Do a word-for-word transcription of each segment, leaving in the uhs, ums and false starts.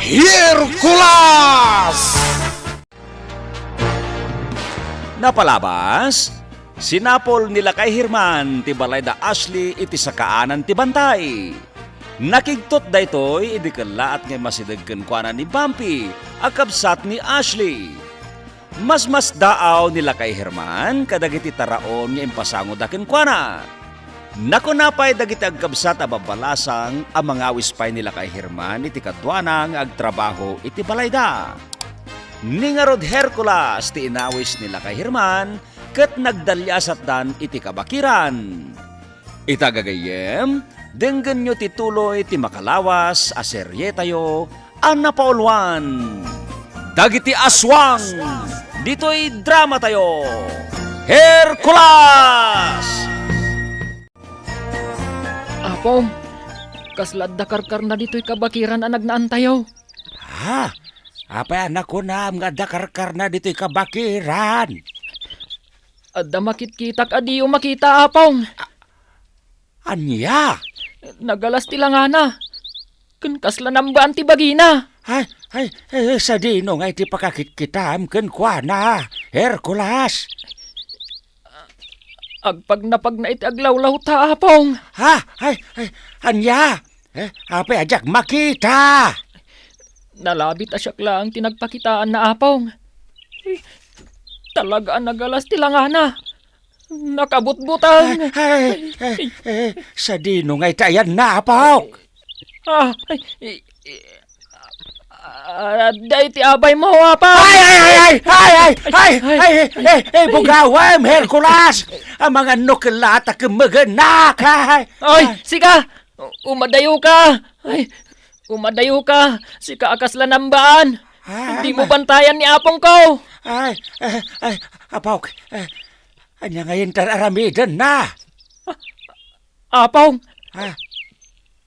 Hercules! Napalabas, sinapol ni Lakay Herman ti balay da Ashley iti sakaanan ti bantay. Nakigtot daytoy idi kellaat nga immasideg kenkuana ni Bumpy a kabsat ni Ashley. Masmasdaaw ni Lakay Herman kadagiti taraon nga impasangoda kenkuana. Nakuna pay dagiti agkabsat a babbalasang a mangawis pay ni Lakay Herman iti kaduana nga agtrabaho iti balayda. Ni ngarud Hercules ti inawis ni Lakay Herman ket nagdaliasatdan iti kabakiran. Ita gagayyem, denggenyo ti tuloy ti makalawas a serietayo a napauluan, Dagiti Aswang, ditoy dramatayo, Hercules! Apo, kasla adda karkarna ditoy kabakiran a nagnaantayo. Ha? Apay a nakunam nga adda karkarna ditoy kabakiran? Adda makitkitak a diyo makita, Apong. Ania? Nagalas ti langana. Ken kasla nambaan ti bagina. Ay, ay, eh, sadino nga iti pakakitkitam kenkuana, Hercules? Agpagnapagna iti aglawlawta, Apong. Ha? Ay, ay, ania? Eh, apay a diak makita? Nalabit a siak laeng ti nagpakitaanna, Apong. Talaga a nagalas ti langana. Nakabutbuteng. Ay, ay, ay, eh, sadino nga iti ayanna, Apok? Ah, ay, i-, i-, ah, adda iti abaymo, Apong. Ay, ay, ay, ay, ay, ay, ay, ay, ay, eh, eh, bugawem, Hercules! Amangan no kellaat a kemmegennak, ay. Oy, sika! Umadayoka! Ay, umadayoka! Sika a kasla nambaan! Ah, dimo ma- bantayan ni apongko! Ay, eh, ay, Apok, eh, ania ngay inter-aramidenna? Apong! Ah.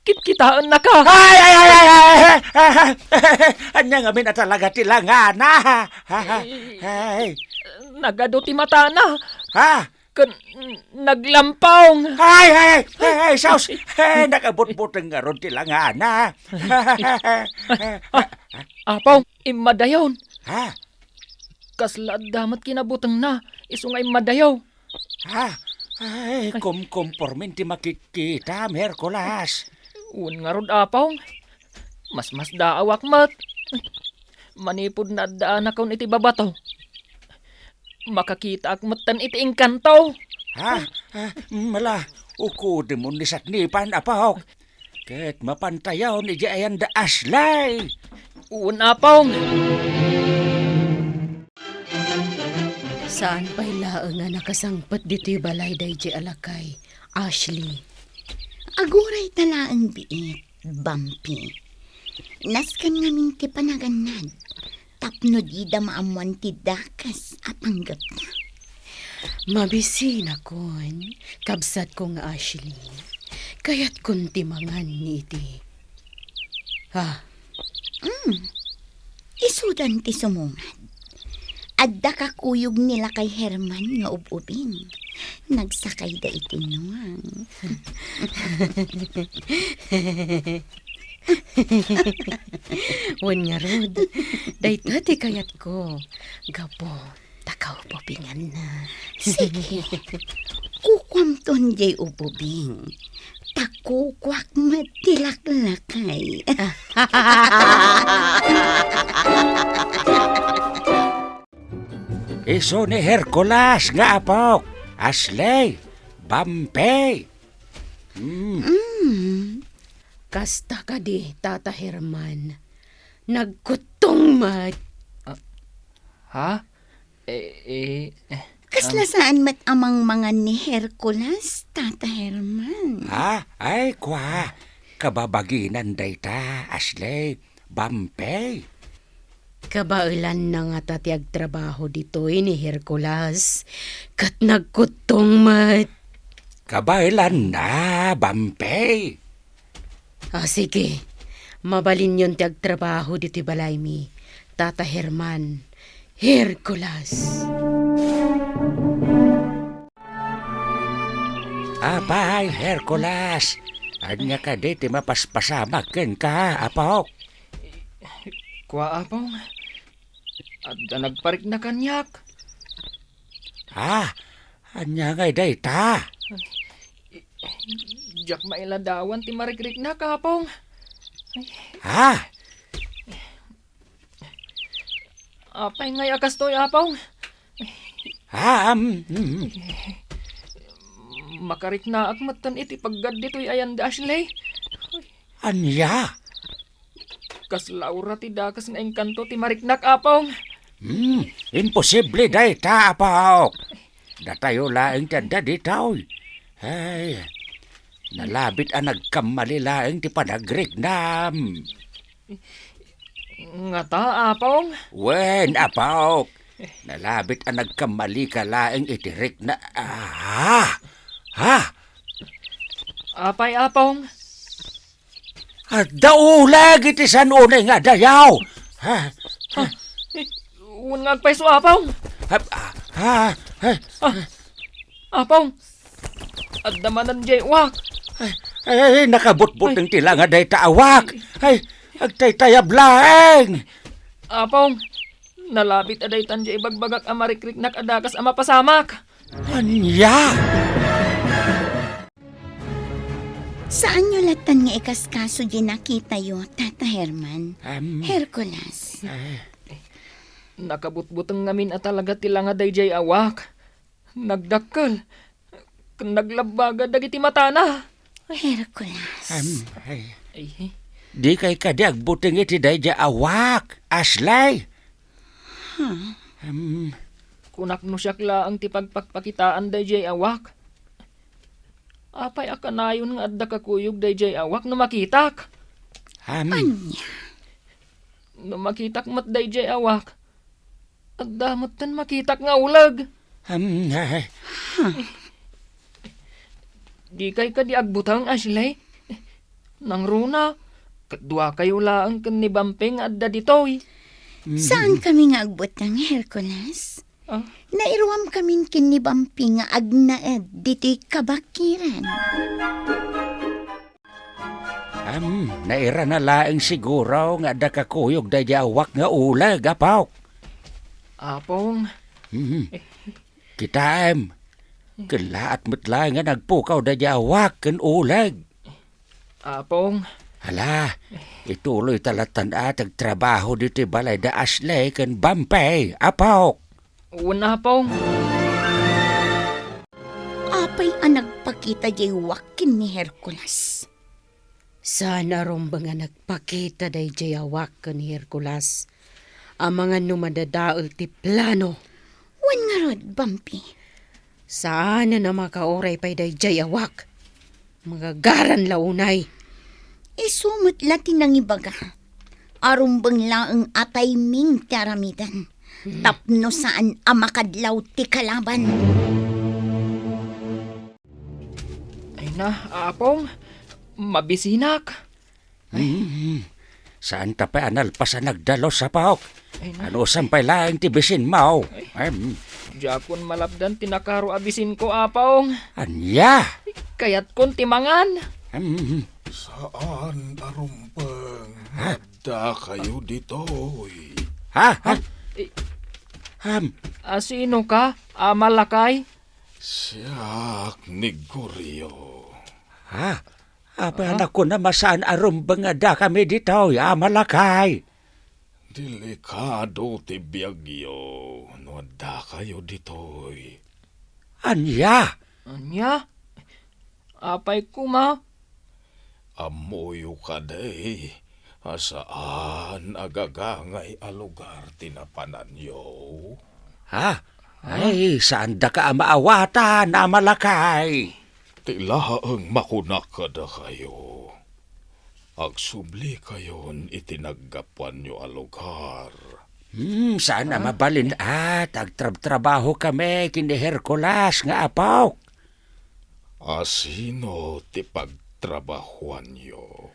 Kitkitaennaka! Ay, ay, ay, ay, ay, ay, ay, ania ngamin a talaga ti langana? Ay. Nagadu ti matana. Ha? Ken naglampong. Ay, ay, ay, ay, ay, sus! Eh, nakabutbuteng ngarud ti langana. Ah, Apong, immadayon. Ha? Kasla adda met kinabutengna, isu nga immadayo. Ha? Ay, kumkumpormin ti makikkitam, Hercules. Wen ngarud, Apong. Masmasdaawak met. Manipud naaddaanakon iti babato, makakitaak metten iti engkanto. Ha? Ah, mala, ukodemon ni satnipan, Apok. Ket mapantayon idiay ayan da Ashley. Wen, Apong. Saan pay laeng a nakasangpet ditoy balay daydiay a lakay, Ashley. Aguray ta laeng biit, Bumpy. Nasken ngamin ti panagannad tapno dida maammoan ti dakes a panggepna. Mabisinakon, kabsatko nga Ashley. Kayatkon ti mangan iti. Ah. Mm. Isudan ti sumungad. Adda kakuyog ni Lakay Herman nga ub-ubing. Nagsakayda iti nuang. Wen ngarud, dayta ti kayatko. Gapu ta kaububinganna. Sige. Kukuamton diay ububing. Ta kukuak met ti laklakay. Isu ni Hercules nga apok, Ashley, Bumpy. Mm. Mm. Kasta kadi, Tata Herman. Nagkuttong met. Ah, ha? Eh, eh, eh, Kasla ah. Saan met a mangmangan ni Hercules, Tata Herman? Ha? Ay, kua. Kababaginan dayta, Ashley, Bumpy. Kabaelanna ngata ti agtrabaho ditoy ni Hercules, ket nagkuttong met. Kabaelanna, Bumpy. Ah, sige. Mabalinyon ti agtrabaho ditoy balaymi, Tata Herman, Hercules. Apay, Hercules, ania kadi ti mapaspasamak kenka, apok? Kua, Apong. Adda nagparikna kaniak. Ah, ania ngay dayta? Diak mailadawan ti marikriknak, Apong. Ah, Apay ngay a kastoy, Apong? Ah, am, mm. Makariknaak metten iti paggadditoy ayan da Ashley. Ania? Kas Laura ti dakes nga engkanto ti mariknak, Apong. Hmm, imposible dayta, Apok. Datayo laeng ti adda ditoy. Ay, nalabit a nagkammali laeng ti panagriknam. Ngata, Apong? Wen, Apok. Nalabit a nagkammalika laeng iti rikna. Ah! Ha? Apay, Apong? Adda uleg iti saan unay nga adayaw. Ha? Ha? Wen nga agpayso, Apong. Ha? Ha? Ha? Ah, Apong. Adda manen jay uwak. Ay, ay, nakabutbuteng ti langa dayta a uwak. Ay, agtaytayab laeng. Apong, nalabit a daytan jay ibagbagak a marikriknak a dakes a mapasamak. Ania? Saanyo lattan nga ikaskaso di nakitayo, Tata Herman? Am. Hercules. Ay. Nakabutbuteng ngamin a talaga ti langa dayjay a uwak. Nagdakkel. Ken naglabbaga dagiti matana. Hercules. Am, ay. Ay. Dikay kadi agbuteng iti dayjay a uwak, Ashley? Huh? Am. Kunak no siak laeng ti pagpakpakitaan dayjay a uwak. Apay a kanayon nga adda kakuyog dayjay a uwak no makitak? Am. Ania? No makitak met dayjay a uwak, adda metten makitak nga uleg. Am, ay. Dikay kadi agbuteng, Ashley? Nangruna, ket duakayo laeng ken ni Bampe nga adda ditoy. Mm. Saan kami nga agbuteng, Hercules? Ah? Nairuam kamin ken ni Bampe nga agnaed ditoy kabakiran. Am, nairana laeng siguro nga adda kakuyog daydi a uwak nga uleg, Apok. Apong. Mhm. Kitaem, kellaat met laeng nga nagpukaw daydi a uwak ken uleg. Apong. Hala, ituloy ta lattan a ti agtrabaho ditoy balay da Ashley ken Bampe, Apok. Wen, Apong. Apay a nagpakita diay uwak ken ni Hercules? Saan a rumbeng a nagpakita daydiay a uwak ken ni Hercules. Amangan no madadael ti plano. Wen ngarud, Bampi. Saanen a makauray pay daydiay a uwak. Magagaran la unay. Isu met la ti nangibaga. Arumbeng laeng a timing ti aramiden. Hmm. Tapno saan a makadlaw ti kalaban. Ay na, Apong, mabisinak. Mm. Saan ta pay a nalpas a nagdalus, Apok? Ay, na. Anusam pay laeng ti bisinmo? Ay. Em. Diakon malapdan ti nakaro a bisinko, Apong. Ania? Kayatkon ti mangan. Em. Saan a rumbeng. Ha? Adda kayo ditoy. Ha? Ha? Eh. Ham. A, sino ka, Ama Lakay? Siak ni Goryo. Ha? Apay a nakuna, masaan a rumbeng nga dakami ditoy, Ama Lakay? Delikado ti biagyo no adda kayo ditoy. Ania? Ania? Apay koma? Ammoyo kadi a saan a gagangay a lugar ti napananyo? Ha? Ay, saandaka a maawatan, Ama Lakay. Ti laeng makunak kadakayo, agsublikayon iti naggapuanyo a lugar. Hmm, saan a mabalin a ti agtrabtrabaho kami ken ni Hercules nga apok. A sino ti pagtrabahuanyo?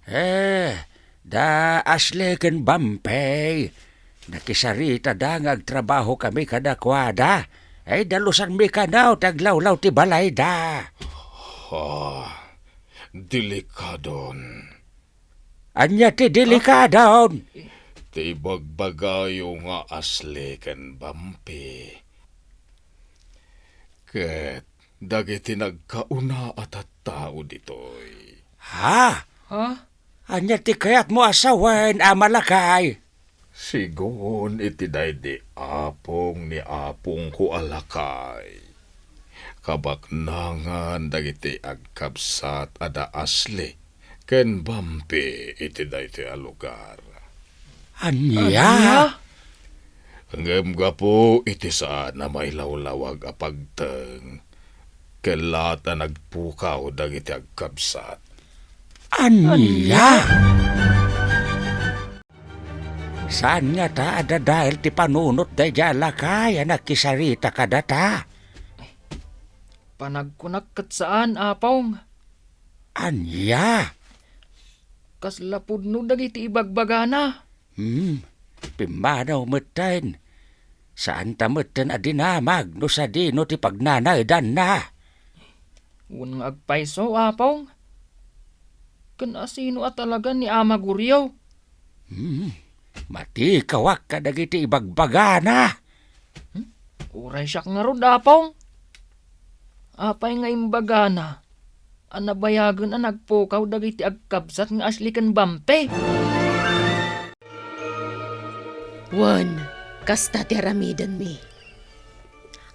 Eh, da Ashley ken Bampey. Nakisaritada nga agtrabaho kami kadakuada. Ay, dalusanmi kano ti aglawlaw ti balayda. Ah, delikadon. Ania ti delikadon? ti ibagbagayo nga Ashley ken Bampi, ket dagiti nagkauna a tattao ditoy. Ha? Ha? Ania ti kayatmo a sawen, Ama Lakay? Sigun iti daydi apong ni apongko a lakay, kabaknangan dagiti agkabsat a da Ashley ken Bampi iti daytoy a lugar. Ania? Ania? Ngem gapu iti saan a mailawlawag a pagteng, kellaat a nagpukaw dagiti agkabsat. Ania? Saan ngata a dadael ti panunot daydiay a lakay a nakisarita kadata? Panagkunak ket saan, Apong. Ania? Kasla pudno dagiti ibagbagana. Hmm, pimmanaw metten. Saanta metten a dinamag no sadino ti pagnanaedanna. Wen nga agpayso, Apong. Ken asino a talaga ni Ama Gorio? Hmm, matikawak kadagiti ibagbagana. Hmm? Uray siak ngarud, Apong. Apay nga imbagana a nabayagen a nagpukaw dagiti agkabsat nga Ashley ken Bampi? Wen, kasta ti aramidenmi.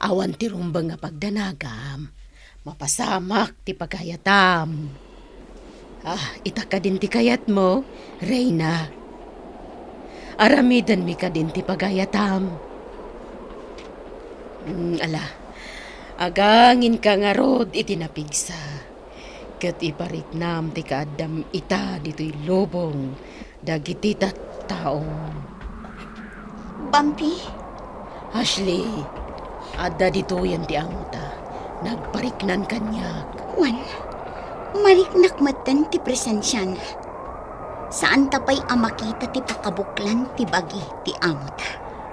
Awan ti rumbeng a pagdanagam, mapasamak ti pagayatam. Ah, ita kadin ti kayatmo, Reyna? Aramidenmi kadin ti pagayatam. Mm, ala, aganginka ngarud iti napigsa, ket ipariknam ti kaaddam ita ditoy lubong dagiti tattaom. Bampi? Ashley, adda ditoyen ti amota. Nagpariknan kaniak. Wen, mariknak metten ti presensiana. Saanta pay a makita ti pakabuklan ti bagi ti amota.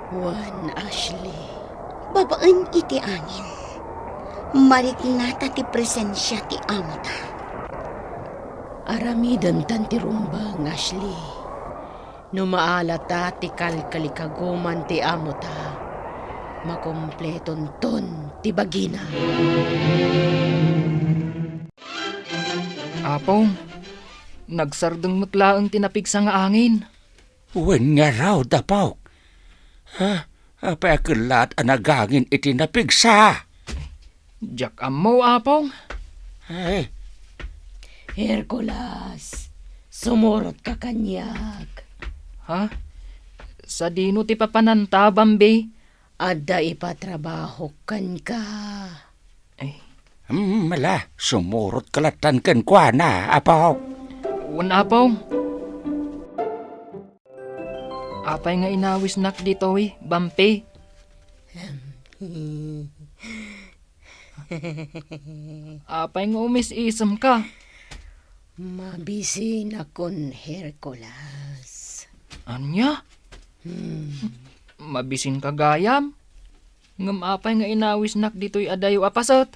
Wen, Ashley. Babaen iti angin, mariknata ti presensia ti amota. Aramidentan ti rumbeng, Ashley. No maalata ti kalkalikaguman ti amota, makumpletonton ti bagina. Apong, nagsardeng met laeng ti napigsa nga angin. Wen ngarud, Apok. Ha? Apay a kellaat a nagangin iti napigsa? Diak ammo, Apong. Ay. Hercules, sumurotka kaniak. Ha? Sadino ti papananta, Bambi? Adda ipatrabahok kenka. Ay. Hmm, ala, sumurotka lattan kenkuana, Apok. Wen, Apong. Apay nga inawisnak ditoy, Bampi? Apay nga umis-isemka? Mabisinakon, Hercules. Ania? Hmm. Mabisinka gayam? Ngem apay nga inawisnak ditoy a dayo a paset?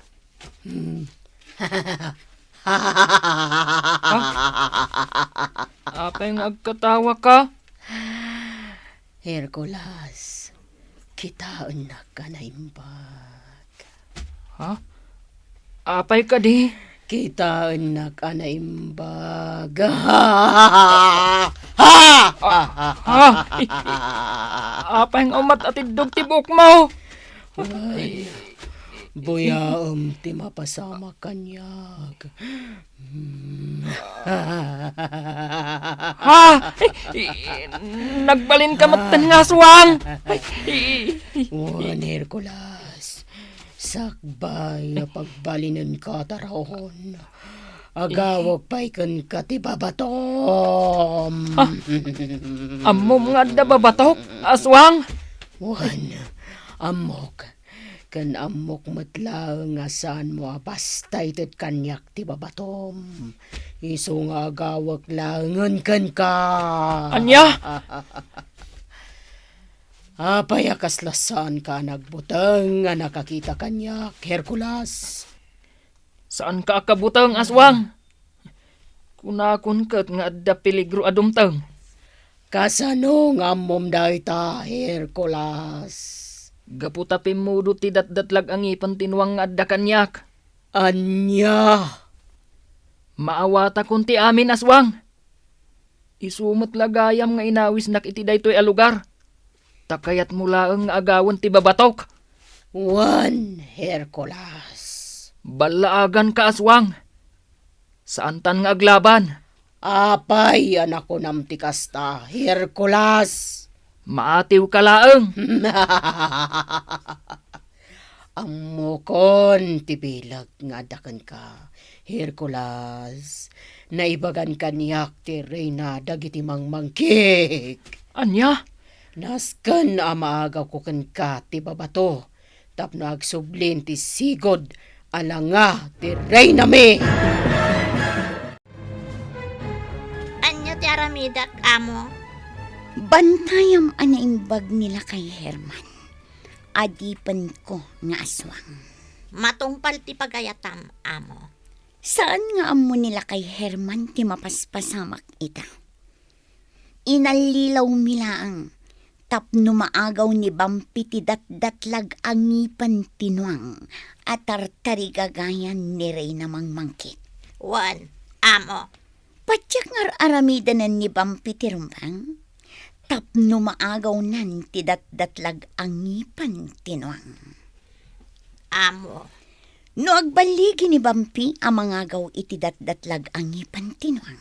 Hmm. Ha? Apay nga agkatawaka? Hercules, kitaennak a naimbag. Ha? Apay kadi? Kitaennak a naimbag. Ha? Ha? Apay nga umat-atiddog ti buokmo? Ay, buyaem ti mapasamak kaniak. Hmm. Ha? Ay, nagbalinka metten nga aswang. Ay, Wen, Hercules, sakbay a pagbalinenka, taraon. Agawek pay kenka ti babatom. Ah, ammom nga adda babatok, aswang? Wen, ammok. Ken ammok met laeng a saanmo a basta ited kaniak ti babatom. Isu nga agawek laengen kenka. Ania? Apay a kasla saanka a nagbuteng a nakakita kaniak, Hercules? Saanka a kabuteng, aswang. Kunakon ket nga adda peligro a dumteng. Kasano nga ammom dayta, Hercules? Gapu ta pimmudo ti datdatlag a ngipen ti nuang nga adda kaniak. Ania? Maawatakon ti amin, aswang. Isu met la gayam nga inawisnak iti daytoy a lugar. Ta kayatmo laeng nga agawen ti babatok. Wen, Hercules. Ballaaganka, aswang. Saantan nga aglaban. Apay a nakunam ti kasta, Hercules? Maatiwka laeng. Ammokon ti bileg nga adda kenka, Hercules. Naibagan kaniak ti reyna dagiti mangmangkik. Ania? Nasken a maagawko kenka ti babato tapno agsublin ti sigud a langa ti reynami. Ania ti aramidek, amo? Bantayam a naimbag ni lakay Herman. Adipenko nga aswang. Matungpal ti pagayatam, amo. Saan nga ammo ni lakay Herman ti mapaspasamak ita? Inallilawmi laeng tapno maagaw ni Bampi ti datdatlag a ngipen ti nuang a tartarigagayan ni Reyna Mangmangkit. Wen, amo. Patiek nga ar-aramidenen ni Bampi ti rumbeng tapno maagawnan ti datdatlag a ngipen ti nuang. Amo. No agballigi ni Bampi a mangagaw iti datdatlag a ngipen ti nuang,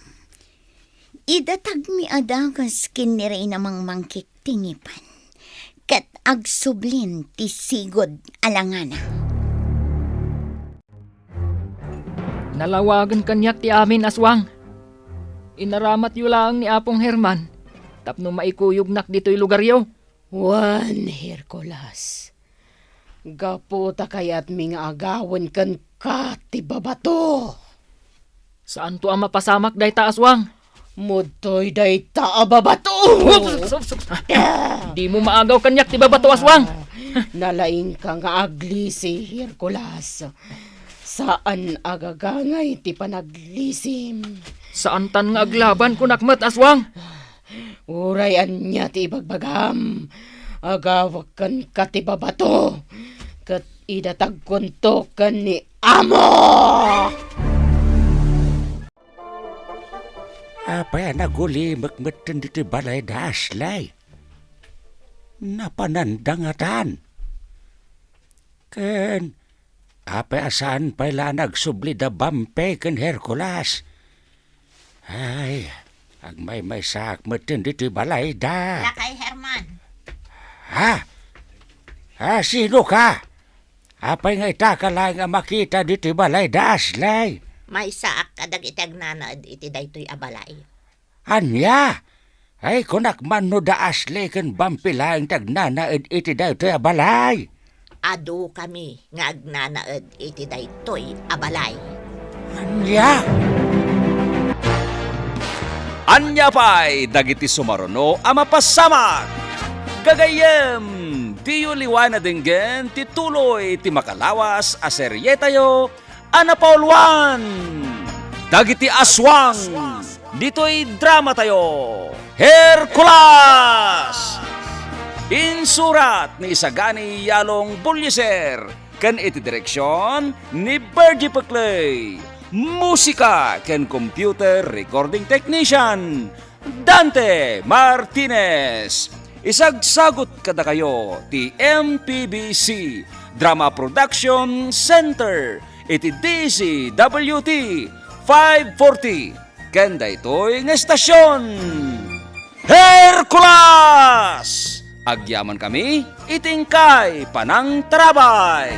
idatagmi a dagus ken ni Reyna Mangmangkik ti ngipen, ket agsublin ti sigud a langana. Nalawagen kaniak ti amin, aswang. Inaramatyo laeng ni Apong Herman tapno maikuyognak ditoy lugaryo. Wen, Hercules, gapu ta kayatmi nga agawen kenka ti babato. Saanto a mapasamak dayta, aswang. Mudtoy dayta a babato. Ups, ups, ups, ups. Dimo maagaw kaniak ti babato, aswang. Nalaingka nga aglisi, Hercules. Saan a gagangay ti panaglisim. Saantan nga aglaban, kunak met, aswang. Uray ania ti ibagbagam, agawek kenka ti babato, ket idatagkonto ken ni amo! Apay a nagulimek metten ditoy balay da Ashley? Napananda ngatan? Ken apay a saan pay la a nagsubli da Bampi ken Hercules? Ay, agmaymaysaak metten ditoy balay da. Lakay Herman. Ha? Ah, sino ka? Apay nga ita ka laeng a makita ditoy balay da Ashley? Maysaak kadagiti agnanaed iti daytoy a balay. Ania? Ay, kunak man no da Ashley ken Bampi laeng ti agnanaed iti daytoy a balay. Adukami nga agnanaed iti daytoy a balay. Ania? Ania pay dagiti sumaruno a mapasamak? Gagayyem, diyo liwaen a denggen ti tuloy ti makalawas a serietayo a napauluan, Dagiti Aswang, ditoy dramatayo, Hercules! Insurat ni Isagani Yalong Bullieser ken iti direksion ni Virgie Peclay. Musika ken computer recording technician, Dante Martinez. Isagsagut kadakayo ti M P B C Drama Production Center iti D Z W T five forty ken daytoy nga estasion. Hercules! Agyamankami iti inkay panangtarabay.